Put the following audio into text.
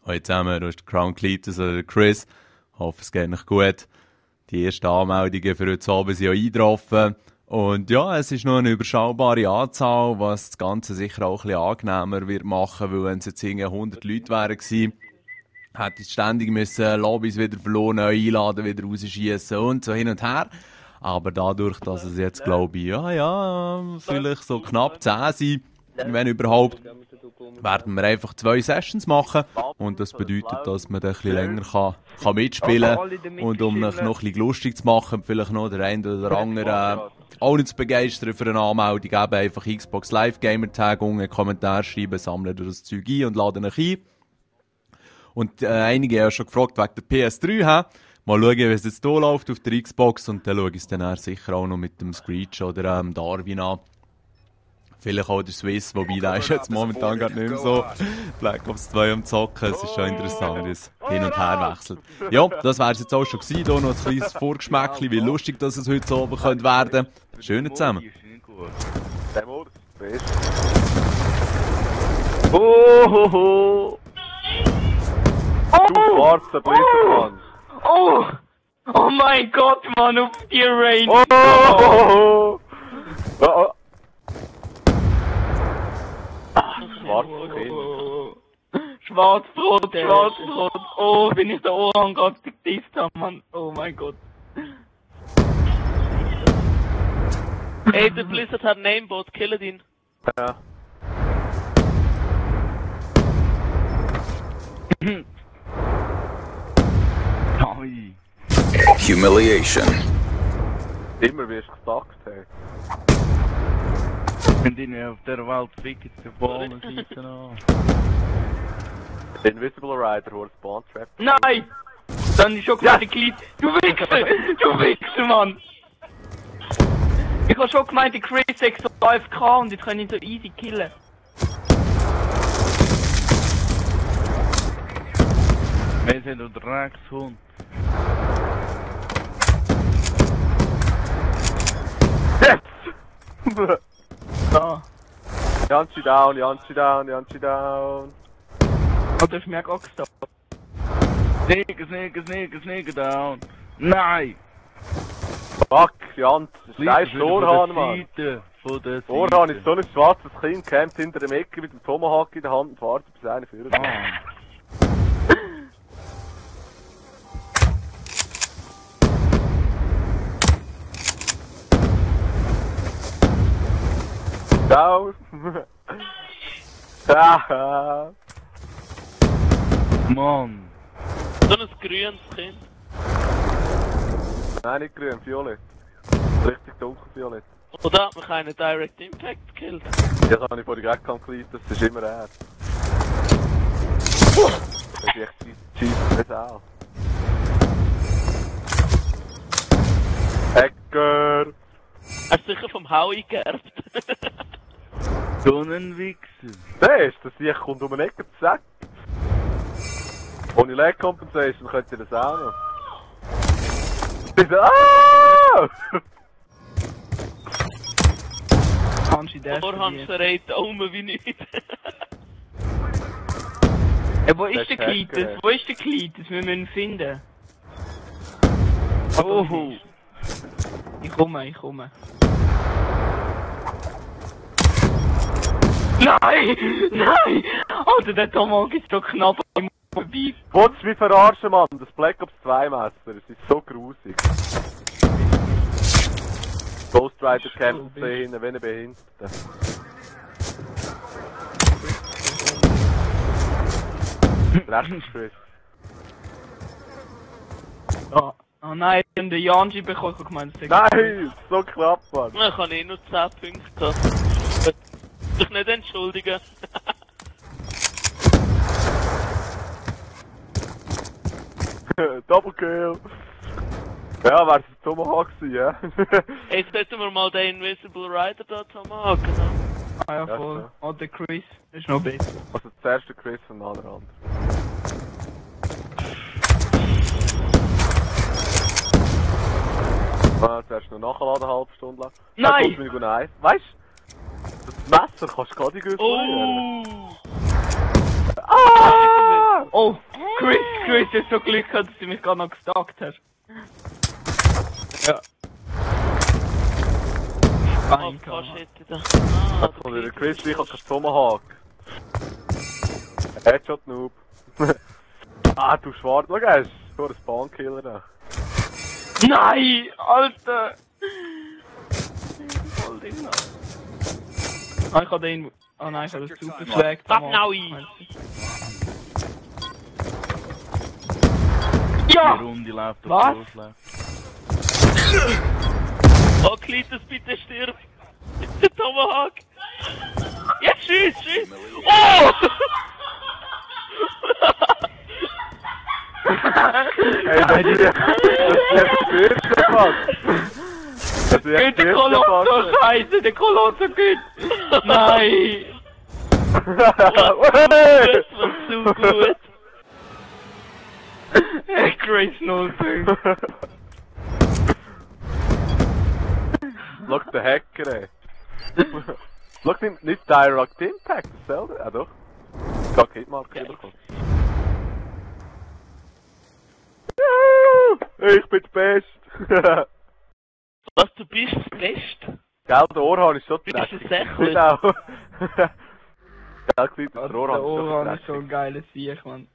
Hallo zusammen, du bist Crown Cletus oder der Chris. Ich hoffe, es geht euch gut. Die ersten Anmeldungen für heute Abend sind ja eingetroffen. Und ja, es ist nur eine überschaubare Anzahl, was das Ganze sicher auch ein bisschen angenehmer wird machen, weil wenn es jetzt irgendwie 100 Leute wären gewesen, hätte ich ständig müssen Lobbys wieder verloren, neu einladen, wieder rausschießen und so hin und her. Aber dadurch, dass es jetzt, glaube ich, vielleicht so knapp 10 sind, wenn überhaupt, werden wir einfach 2 Sessions machen. Und das bedeutet, dass man dann ein bisschen länger kann mitspielen kann. Und um euch noch ein bisschen lustig zu machen, vielleicht noch der eine oder andere auch nicht zu begeistern für eine Anmeldung, eben einfach Xbox Live Gamer Tag unten, Kommentar schreiben, sammeln das Zeug ein und laden euch ein. Und einige haben schon gefragt wegen der PS3. Mal schauen, wie es jetzt hier läuft auf der Xbox. Und dann schaue ich es dann sicher auch noch mit dem Screech oder Darwin an. Vielleicht auch der Swiss, wobei der ist jetzt momentan gar nicht mehr so Black Ops 2 am Zocken. Es ist schon interessant, wie es hin und her wechselt. Ja, das wäre es jetzt auch schon gewesen. Hier noch ein kleines Vorgeschmäckchen, wie lustig das es heute so oben könnte werden. Schön zusammen. Oh! Du schwarzer Blizzard, Oh! Oh mein Gott, Mann, auf die Range! Oh! Oh! Schwarz-Kind. Schwarz-Rot, Schwarz-Rot. Oh, bin ich der Orang gerade gedisst habe, Mann. Oh mein Gott. Ey, der Blizzard hat einen Aimbot, killt ihn. Ja. Humiliation. Immer wirst du gestackt, hey. Wenn die nicht auf der Welt ficken, die Ballen schießen an. Invisible Rider, wo Spawn Trap. Nein! Dann ist schon gerade Glied. Du Wichser! Du Wichser, Mann! Ich hab schon gemeint, der Chris 6 AFK und jetzt kann ich ihn so easy killen. Wir sind ein Dreckshund. Yes! Da. Janci down, Janci down, Janci down. Oh, du hast mich auch gestoppt. Sneaker down. Nein! Fuck, Jans, das ist ein Vorhahn, Mann. Vorhahn ist so ein schwarzes Kind, campt hinter dem Ecke mit dem Tomahawk in der Hand und wartet, bis einer führt. Ciao! Haha! Mann! So ein grünes Kind. Nein, nicht grün, violett. Richtig dunkelviolett. Oder hat mich einen Direct Impact gekillt? Das habe ich vorhin gerade geklärt, das ist immer er. Das ist echt scheiße auch. Hacker! Hast du sicher vom Howie geerbt? So ein Wichser! Siehst du, das hier kommt um eine Ecke zu sagen. Ohne Lag Compensation könnt ihr das auch noch. Ah! Kannst du das Vorhand verrät Daumen wie nicht. Wo ist der Cletus? Wo ist der Cletus? Wir müssen ihn finden. Oh! Ich komme. Nein! Nein! Alter, der Tomahawk ist so knapp am vorbei. Wollt's mich verarschen, Mann? Das Black Ops 2 Messer, es ist so grusig. Ghost Rider kämpft sehen, wenn er Behinderte. Rechts Chris. Oh nein, ich hab den Janji bekommen, ich hab gemeint, das Nein, so knapp, Mann. Ich habe eh nur 10 Punkte gehabt. Dich nicht entschuldigen. Double Kill. Ja, wär's ein Tomahawk gewesen, ja? Jetzt sollten wir mal den Invisible Rider da zusammenhaken, ne? Ah ja, voll. Ja, Oh, der Chris ist noch besser. Also zuerst der Chris und dann der andere. Zuerst noch nachladen, eine halbe Stunde lang. Nein! Dann kommt mir weißt du? Das Messer kannst du gar nicht gut Oh! Ah! Oh, Chris, du hast so Glück gehabt, dass du mich gerade noch gestalkt hast. Ja. Oh, fast hätte da. Oder der Chris, ich hab keinen Tomahawk. Headshot Noob. Ah, du schwarz, schau, er ist so ein Spawnkiller da. Nein, Alter! Voll drin. Ah, ich hab den... Oh nein, ich hab das super Schlag. Warte now ein! Ja! Die Runde läuft Was? auf Losläuft. Oh, Klitus, bitte stirb! Der Tomahawk! Jetzt schieß! Oh! Ey, das ist der Mann! Das Geht der Kolosser, scheiße, der Kolosser geht! Nein! Das war zu gut! Hey, Chris 05! Schau den Hacker, ey. Schau nicht Direct Impact, dasselbe? Ah doch. Ich hab Hitmarker bekommen. Ich bin der Beste! Was, du bist das Beste? Gell, der Orhan ist so Bist du dreckig. Sächler? Genau. Gell, Klitus, der Der Orhan ist so Oran ist dreckig. so ein geiles Viech, Mann.